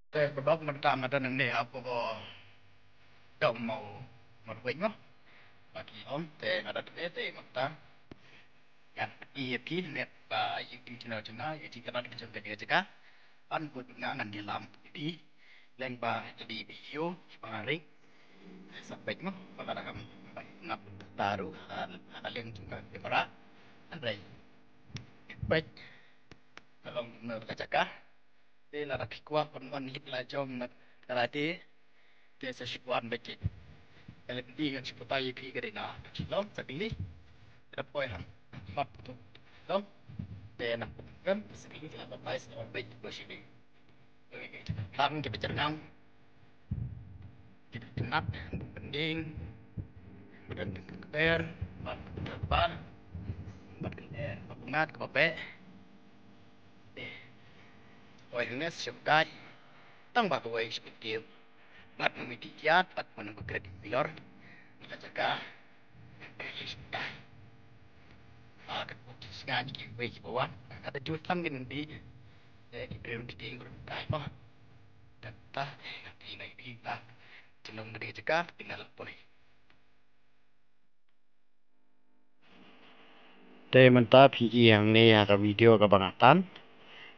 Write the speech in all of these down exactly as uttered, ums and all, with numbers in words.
Te, paralok, mynta nga don hangne hapoh Dong Mawrweng mo. Ba ki ong te nga don hangne te mynta ngan pyni ïa phi ne ba ïa phi jingïaid jingïaid ïa jingïaid jong kane ka jaka. Ban bud nga ngan ïalam ïa phi lyngba kane ka video ba nga ring. Sa peit mo ba nga dang ngam ngam ta ruh ha ha liang jong ka kamera. Hynrei peit ka long kumno ka jaka. Te lada phi kwah ban wan hi la jong na ka lade. Te sa shu wan beit. Ka lade ngan shu batai ïa phi ka dei na ka Shillong sa kali. Te da poi ha mat tu Shillong. Te na kan sa kali la batai sa wan beit ba shi ni. Tang ki ba jyrngam. Ki ba tynnat, ba pynïeng, ba don ka kper, ba don ka kper, ba don ka kper, ba pynngat, ka ba beh. Oi, hangne shongkai. Tang ba kawei sha kiew. Bad mynta ïa, bad mynta ba kret milor. Ka jaka. Ka jaka. Ah, ka jaka sngewbha kiwei kiba wan. Ka ta ju tang kin di. Eh, ki briew ki ding ruh kai mo. Kata, eh, ka ding na ki ding ta. Chnong ka ding jaka, tinggal poi. Te mynta phi i hangne ha ka video kaba nga tan.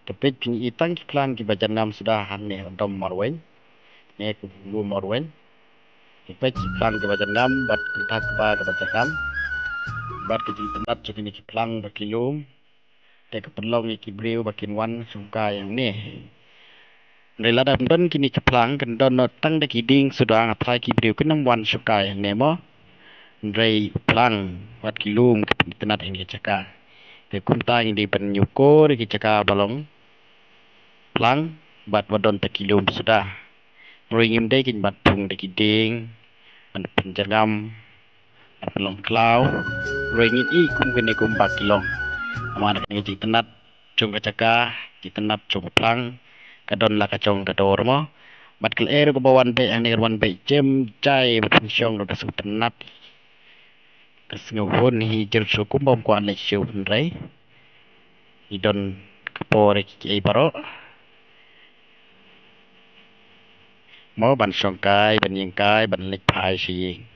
Te peit phin i tang ki phlang kiba jyrngam suda hangne ha Dong Mawrweng. Ne ka Lum Mawrweng. Te peit ki phlang kiba jyrngam bad kumta kaba kaba jyrngam. Bad ki jingtynnat jong kine ki phlang bad ki lum. Te ka pynlong ïa ki briew ba kin wan shongkai hangne. Hynrei lada ym don kine ki phlang kan don noh tang da ki dieng suda, nga tharai ki briew kin ym wan shongkai hangne mo. Hynrei phlang bad ki lum ki pyntynnat ïa kine ki jaka. Te kumta ngi dei ban ïuh kur ïa ki jaka ba long phlang bad ba don ta ki lum suda. Hynrei ngim dei kin ban thung da ki dieng ban pynjyrngam ban pynlong khlaw. Hynrei ngin i kum kine kumba ki long. Namar kane ka jingtynnat jong ka jaka, jingtynnat jong ka phlang ka don la ka jong ka dor mo. Bad ka lyer kaba wan beh hangne ka wan beh jem jai ba pynshong ruh da sngewtynnat. Ka sngewhun hi jur shuh kumba ym kwah leit shuh hynrei i don ka por ïa kiei baroh mo ban shongkai, ban ïengkai, ban leit phai sha ïing.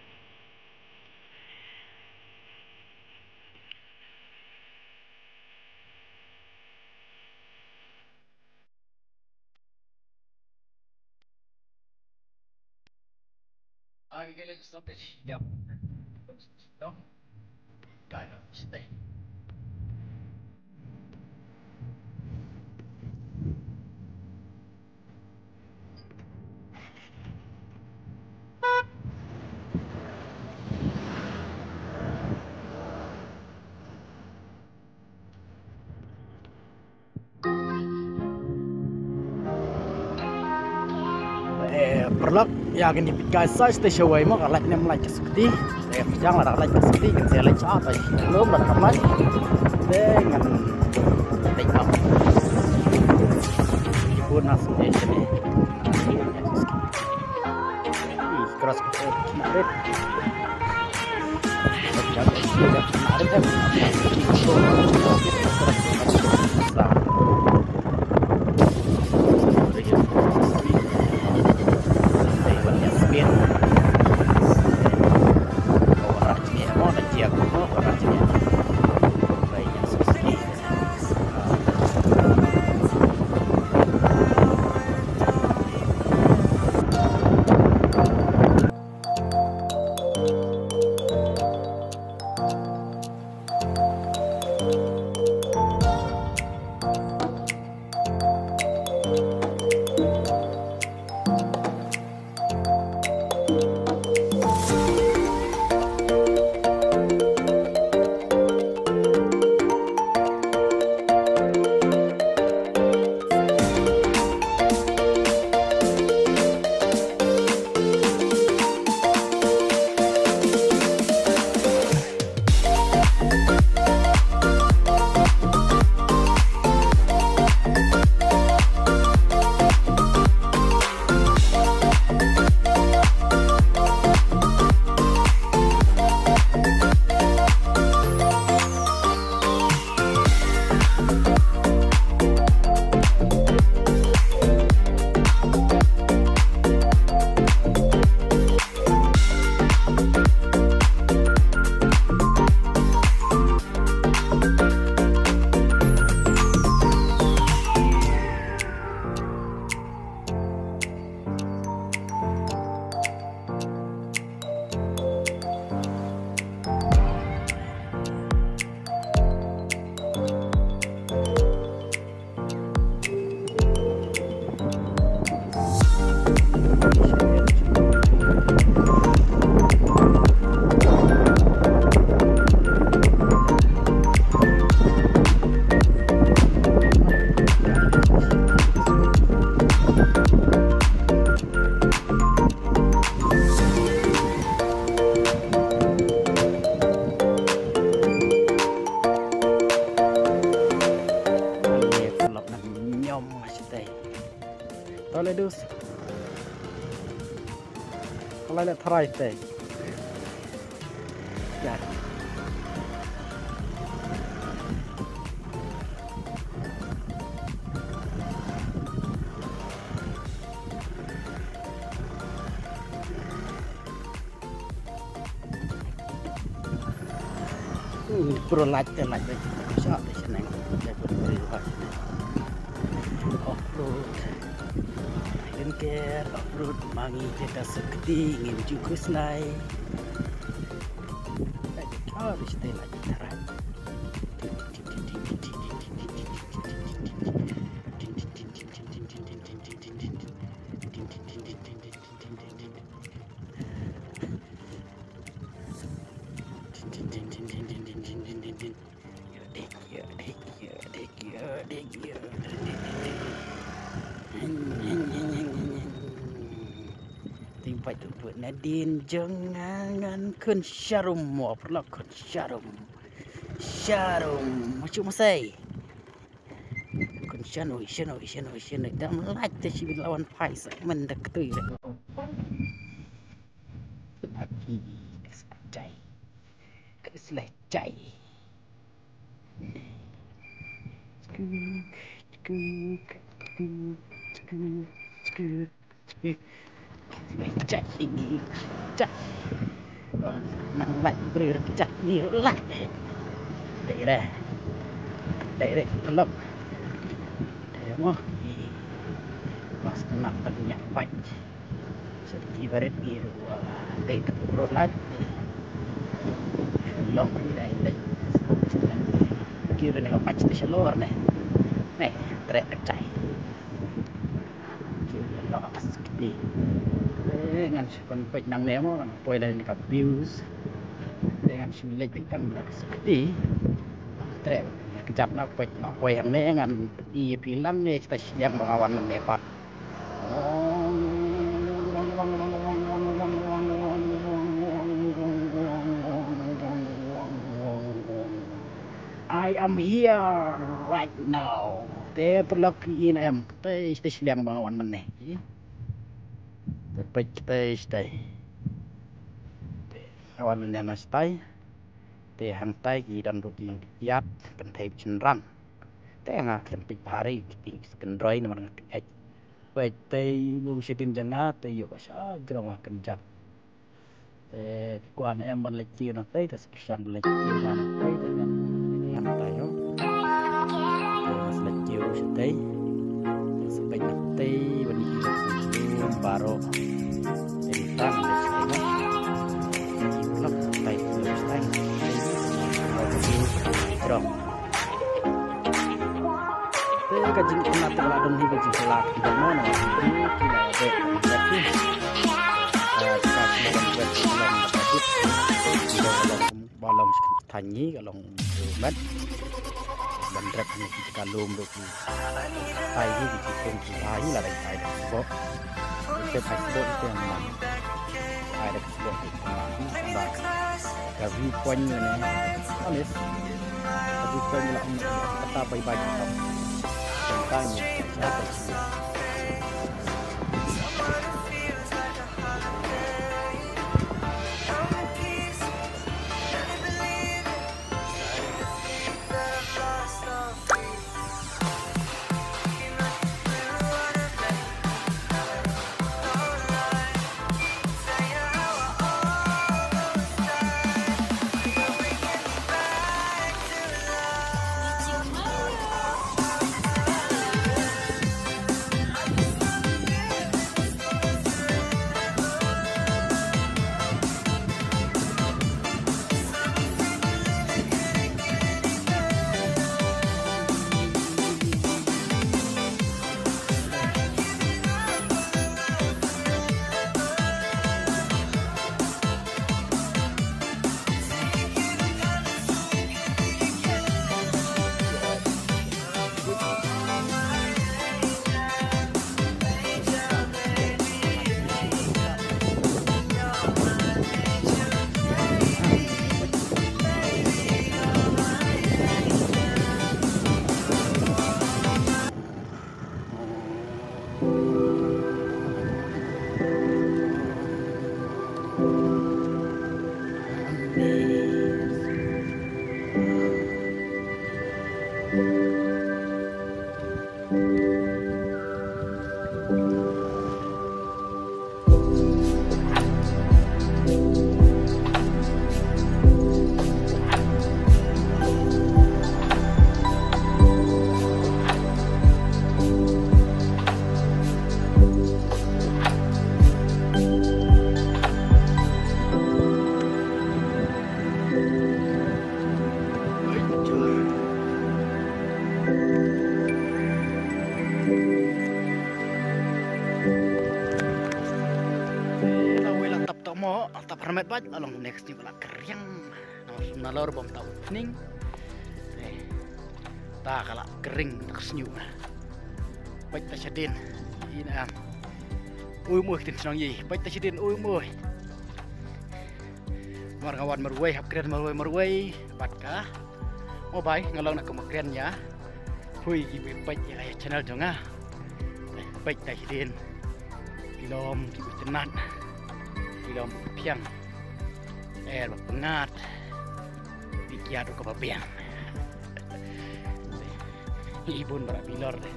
Eh, paralok, ïa kane ka bit ka size te shawei mo, ka lait ne ym lait ka sukti. Te pyrshang lada ka lait ka sukti, kan sa lait sha, te lum lada kam lait. Te ngan lait ka. Ki bun na sukti shane. Ih, keras betul. Kena rit. Dale dus. Kalai le tharai te. Ya. Hmm, pro light te light te. Sa te seneng. Te pro light. Off road. Lim ker off road mangi te ta sekti ngim ju khuslai. Ai, oh, this thing like that. Ting pai tu buat nadin jangan kun syarum mo perlu kun syarum. Syarum. Macam masai. Kun syanoi, syanoi, syanoi, syanoi. Dam lait te shi bin lawan pai sa mendak tu. Aki, kesleh jai. Kesleh jai. Skuk, skuk, skuk, skuk, skuk, skuk. Kesleh jai, kesleh jai. Nang lait briew kesleh ni lah. Dai re. Dai re, kelop. Dai re mo. Mas kena tengah fight. Safety barit ngi ruh, ah, dei tang bro lad. Long ngi dei dei. Ki ruh ne ka pach te shalor ne. Ne, treh ka chai. Ki ruh ne ka pas kti. Eh, ngan shu pynpeit nangne mo, ngan poi leh ka views. Eh, ngan shu leit peit tang ka kti. Treh, kjap na peit, na poi hangne ngan ïa phi lang ne kita shiliang ba nga wan ne pat. I am here right now. Te paralok, ïa em te, te shiliang ba nga wan mynne. Te peit te, te. Nga wan mynne na stai. Te hangtai ki don ruh ki ïat kynthei shynrang. Te nga khlem peit bha re ki pink kynroi namar nga peit. Peit te u sha tim jong nga te ïoh ka sha jrong ka kynjat. Te kwah ne em ban leit kiew na tei te sa shan ban leit kiew na tei te ngan hangtai ïoh. Te nga sa leit kiew sha tei. Te sa peit na tei ban ïoh baroh. Te tang leit sha tei na. Lok tei lok tei. Jrong. Te ka jingkynat te ka la don hi ka jingkynat ki don mo na ki ki la de ka ki. Ka ka ki la don ka ki la don ka ki. Ki la don ba long thangi ka long met. Ban rep ni ki ka lum do ki. Tai hi ki ki kum ki tai hi la dai tai da ki bo. Te tai ki bo ki te man. Tai da ki bo ki te man. Ba. Ka viewpoint ne, honest. Ka viewpoint la ong kata bye bye ka. Tang ni. Tawei la tap tamo, tap hermet bad along next ni bala keriang. Nalor bom tau ning. Eh, ta kala kering tak senyu. Pait ta shadin. Ina. Ui mui tin senang ye. Pait ta shadin ui mui. Mar ngawan marwei hap kren marwei marwei. Bat ka. Mo bai ngalong nak kemakren ya. Hui ki bui pait ya channel jonga. Pait ta shadin. Ilom ki bui tenat. Ilom piang. Er ba pengat. Bikiat ka ba biang. Ibun bara bilor de.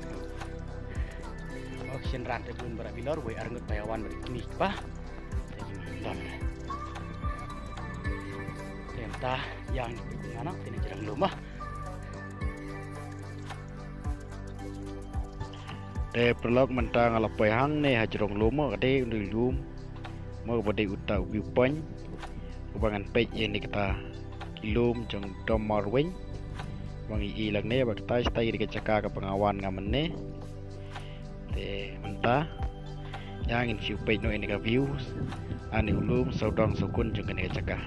Ok, sien ran te bun bara bilor, wei arngut payawan bari kini pa. Don. Tenta yang di anak tena jerang luma. Te paralok mynta nga la poi hangne ha jrong lum ka dei u lum. Mo ka ba dei uta u viewpoint. Ka ba ngan peit ïa ni kata ki lum jong Dom Marweiñ. Ba ngi i lang ne ba kata stai ka jaka ka ba nga wan nga mynne. Te mynta ïa ngin shu peit noh ïa ni ka views. Ani u lum sawdong sawkun jong kane ka jaka.